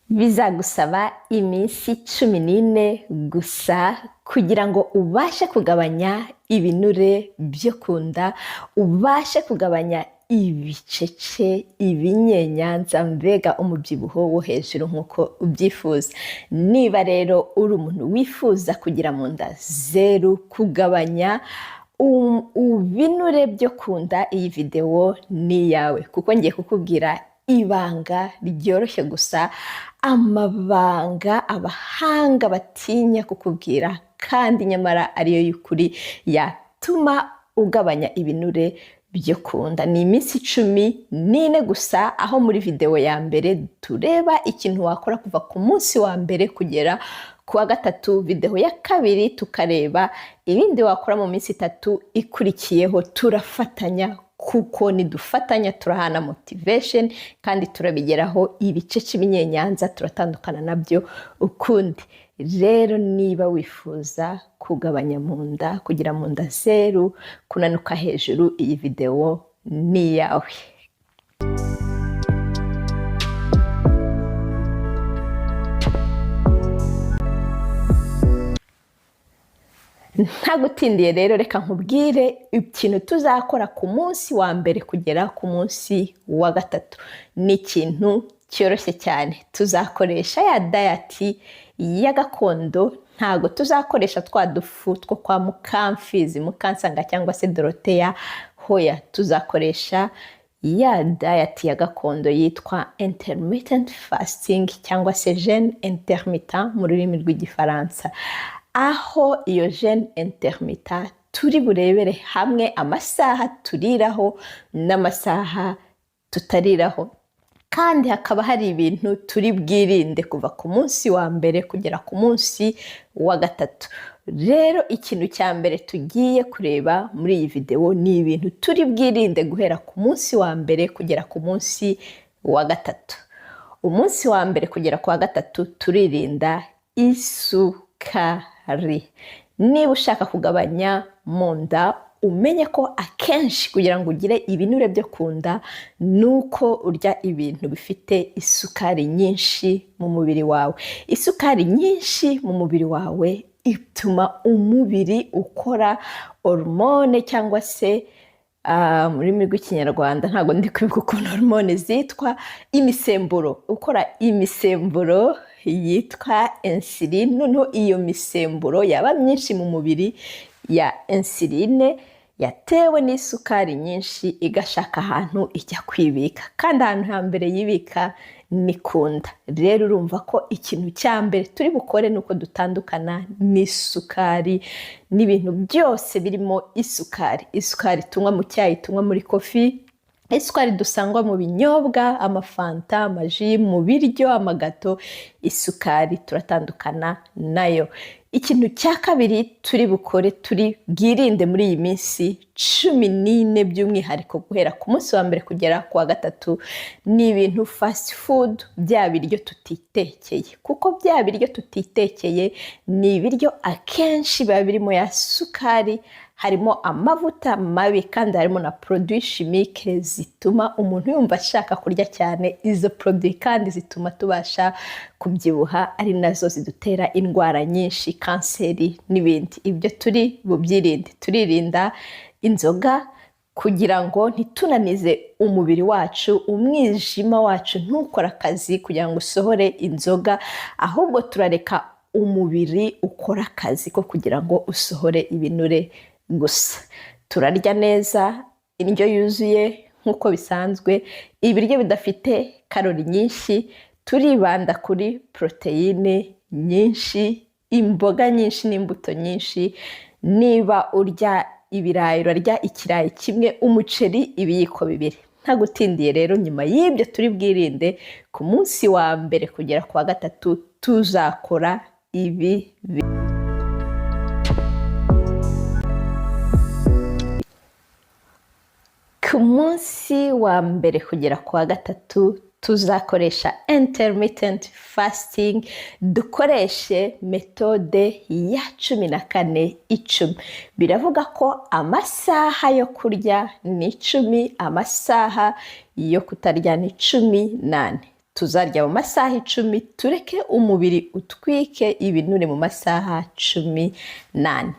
Bizagusaba iminsi 14 gusa kugira ngo ubashe kugabanya ibinure byo ku nda, ubashe kugabanya ibicece, ibinyenyanza, mbega umubyibuho wo hejuru nk'uko ubyifuza. Niba rero uri umuntu wifuza kugira mu nda zeru, kugabanya ibinure byo ku nda, iyi videwo ni iyawe, kuko ngiye kukubwira ibanga ryoroshye gusa, amabanga abahanga batinya kukubwira kandi nyamara ariyo y'ukuri yatuma ugabanya ibinure byo ku nda. Ni iminsi 14 gusa, aho muri videwo ya mbere tureba ikintu wakora kuva ku munsi wa mbere kugera ku wa gatatu, videwo ya kabiri tukareba ibindi wakora mu minsi 3 ikurikiyeho. Turafatanya kuko nidufatanya turahana motivation kandi turabigeraho. Ibice cy'ibinyenyanza turatandukana nabyo ukundi. Rero niba wifuza kugabanya mu nda, kugira mu nda zeru, kunanuka hejuru, iyi videwo ni iyawe. Ntagutindiye rero, reka nkubwire ikintu tuzakora ku munsi wa mbere kugera ku munsi wa gatatu. Ni ikintu cyoroshye cyane. Tuzakoresha ya diet ya gakondo, ntago tuzakoresha twa dufu two kwa Mukamfizi, Mukansanga cyangwa se Doroteya. Hoya, tuzakoresha ya diet ya gakondo yitwa intermittent fasting cyangwa se jeûne intermittent mu rurimi rw'Igifaransa, aho iyo jeûne intermittent turi burebere hamwe amasaha turiraho n'amasaha tutariraho, kandi hakaba hari ibintu turi bwirinde kuva ku munsi wa mbere kugera ku munsi wa gatatu. Rero ikintu cya mbere tugiye kureba muri iyi videwo ni ibintu turi bwirinde guhera ku munsi wa mbere kugera ku munsi wa gatatu. Umunsi wa mbere kugera ku wa gatatu turirinda isukari. Niba ushaka kugabanya mu nda, umenye ko akenshi kugira ngo ugire ibinure byo ku nda ni uko urya ibintu bifite isukari nyinshi mu mubiri wawe. Isukari nyinshi mu mubiri wawe ituma umubiri ukora hormone cyangwa se mu rurimi rw'Ikinyarwanda ntabwo ndi kwibuka ukuntu hormone zitwa, imisemburo, ukora imisemburo yitwa insuline. Noneho iyo misemburo yaba myinshi mu mubiri ya insuline yatewe n'isukari nyinshi, igashaka ahantu ijya kwibika, kandi ahantu hambere yibika ni ku nda. Rero urumva ko ikintu cya mbere turi bukore ni uko dutandukana n'isukari n'ibintu byose birimo isukari. Isukari tunywa mu cyayi, tunywa muri coffee, isukari dusangwa mu binyobwa, amafanta, amaji, mu biryo, amagato, isukari turatandukana nayo. Ikintu cya kabiri turi bukore, turi bwirinde muri iyi minsi 14, by'umwihariko guhera ku munsi wa mbere kugera ku wa gatatu, ni ibintu fast food, bya biryo tutitekeye, kuko bya biryo tutitekeye ni ibiryo akenshi biba birimo ya sukari, harimo amavuta mabi, kandi harimo na produits chimiques zituma umuntu yumva ashaka kurya cyane. Izo produits kandi zituma tubasha kubyibuha, ari nazo zidutera indwara nyinshi, kanseri n'ibindi. Ibyo turi bubyirinde. Turirinda inzoga kugira ngo ntitunanize umubiri wacu, umwijima wacu ntukore akazi kugira ngo usohore inzoga, ahubwo turareka umubiri ukora akazi ko kugira ngo usohore ibinure gusa. Turarya neza indyo yuzuye nk'uko bisanzwe, ibiryo bidafite karori nyinshi, turibanda kuri poroteyine nyinshi, imboga nyinshi n'imbuto nyinshi. Niba urya ibirayi, urarya ikirayi kimwe, umuceri ibiyiko 2. Ntagutindiye rero, nyuma y'ibyo turi bwirinde ku munsi wa mbere kugera ku wa gatatu, tuzakora ibi. Ku munsi wa mbere kugera ku wa gatatu tuzakoresha intermittent fasting, dukoreshe méthode ya 14:10. Biravuga ko amasaha yo kurya ni 10, amasaha yo kutarya ni 14. Tuzarya mu masaha 10, tureke umubiri utwike ibinure mu masaha 14.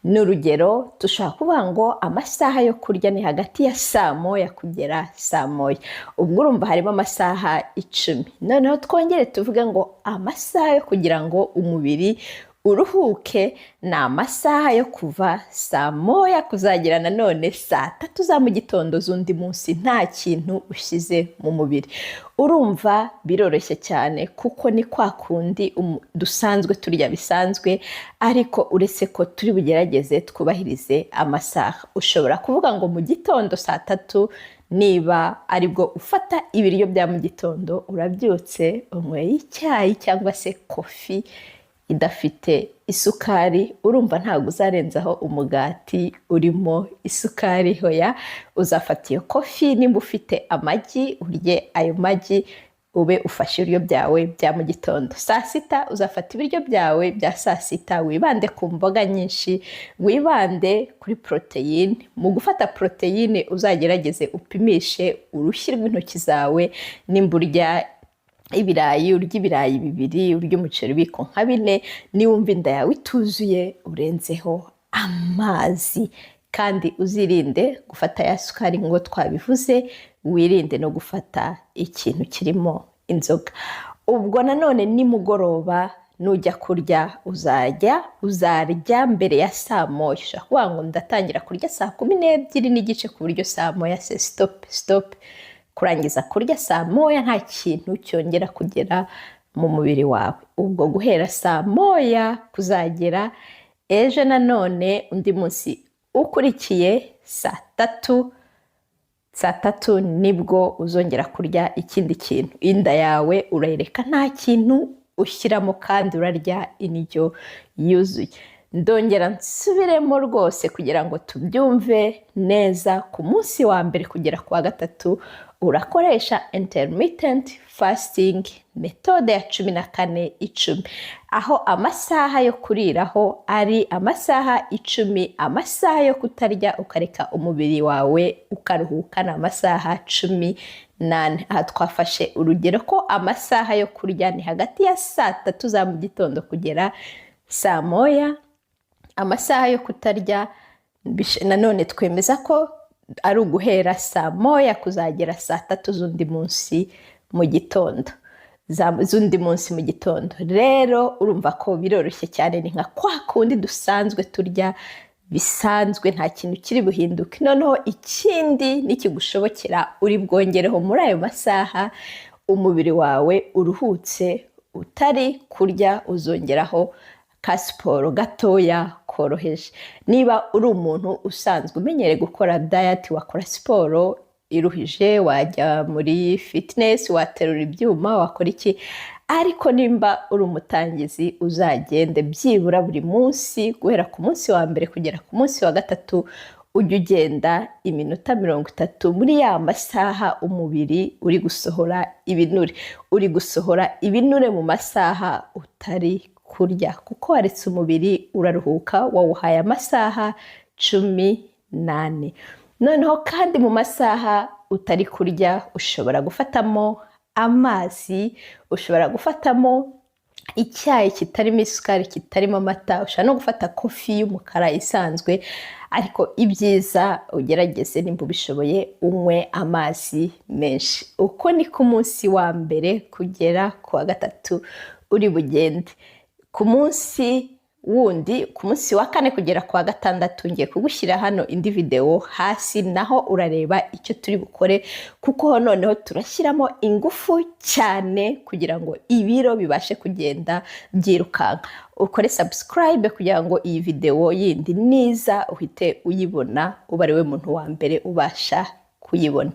Ni urugero, dushobora kuvuga ngo amasaha yo kurya ni hagati ya saa 1 kugera saa 1. Ubwo urumva harimo amasaha 10. Noneho twongere tuvuge ngo amasaha yo kugira ngo umubiri uruhuke ni amasaha yo kuva saa 1 kuzagera nanone saa 3 za mu gitondo z'undi munsi, nta kintu ushyize mu mubiri. Urumva biroroshye cyane, kuko ni kwa kundi dusanzwe turya bisanzwe, ariko uretse ko turi bugerageze twubahirize amasaha. Ushobora kuvuga ngo mu gitondo saa 3, niba aribwo ufata ibiryo bya mu gitondo, urabyutse, unyweye icyayi cyangwa se coffee idafite isukari, urumva ntabwo uzarenzaho umugati urimo isukari. Hoya, uzafata iyo coffee, nimba ufite amagi urye ayo magi, ube ufashe ibiryo byawe bya mu gitondo. Saa sita uzafata ibiryo byawe bya saa sita, wibande ku mboga nyinshi, wibande kuri poroteyine. Mu gufata poroteyine, uzagerageze upimishe urushyi rw'intoki zawe. Nimba urya ibirayi, urya ibirayi bibiri, urya umuceri ubiko nka bine. Niwumva inda yawe ituzuye, urenzeho amazi, kandi uzirinde gufata ya sukari ngo twabivuze, wirinde no gufata ikintu kirimo inzoga. Ubwo nanone nimugoroba nujya kurya, uzarya mbere ya saa 1. Ushobora kuvuga ngo ndatangira kurya saa 12:30, ku buryo saa 1 se stop, stop. Kurangiza kurya saa 1, nta kintu cyongera kugera mu mubiri wawe. Ubwo guhera saa 1 kuzagera ejo nanone undi munsi ukurikiye saa 3, saa 3 nibwo uzongera kurya ikindi kintu. Inda yawe urayireka nta kintu ushyiramo, kandi urarya indyo yuzuye. Ndongera nsubiremo rwose kugira ngo tubyumve neza. Ku munsi wa mbere kugera ku wa gatatu urakoresha intermittent fasting, méthode ya 14:10, aho amasaha yo kuriraho ari amasaha 10, amasaha yo kutarya ukareka umubiri wawe ukaruhuka ni amasaha 14. Aha twafashe urugero ko amasaha yo kurya ni hagati ya saa 3 za mu gitondo kugera saa 1. Amasaha yo kutarya nanone twemeza ko ari uguhera saa 1 kuzagera saa 3 z'undi munsi mu gitondo. Rero urumva ko biroroshye cyane, ni nka kwa kundi dusanzwe turya bisanzwe, nta kintu kiri buhinduke. Noneho ikindi nikigushobokera, uri bwongereho muri ayo masaha umubiri wawe uruhutse utari kurya, uzongeraho ka siporo gatoya koroheje. Niba uri umuntu usanzwe umenyereye gukora diet, wakora siporo iruhije, wajya muri fitness, waterura ibyuma, wakora iki. Ariko nimba uri umutangizi, uzagende byibura buri munsi, guhera ku munsi wa mbere kugera ku munsi wa gatatu, ujya ugenda iminota 30 muri ya masaha umubiri uri gusohora ibinure. Uri gusohora ibinure mu masaha utari kurya, kuko waretse umubiri uraruhuka, wawuhaye amasaha 14. Noneho kandi mu masaha utari kurya ushobora gufatamo amazi, ushobora gufatamo icyayi kitarimo isukari, kitarimo amata, ushobora no gufata coffee y'umukara isanzwe. Ariko ibyiza ugerageze nimba ubishoboye unywe amazi menshi. Uko ni ku munsi wa mbere kugera ku wa gatatu uri bugende. Ku munsi wundi, ku munsi wa kane kugera ku wa gatandatu, ngiye kugushyira hano indi videwo hasi, naho urareba icyo turi bukore, kuko noneho turashyiramo ingufu cyane kugira ngo ibiro bibashe kugenda byirukanka. Ukore subscribe kugira ngo iyi videwo yindi niza uhite uyibona, uba ari we muntu wa mbere ubasha kuyibona.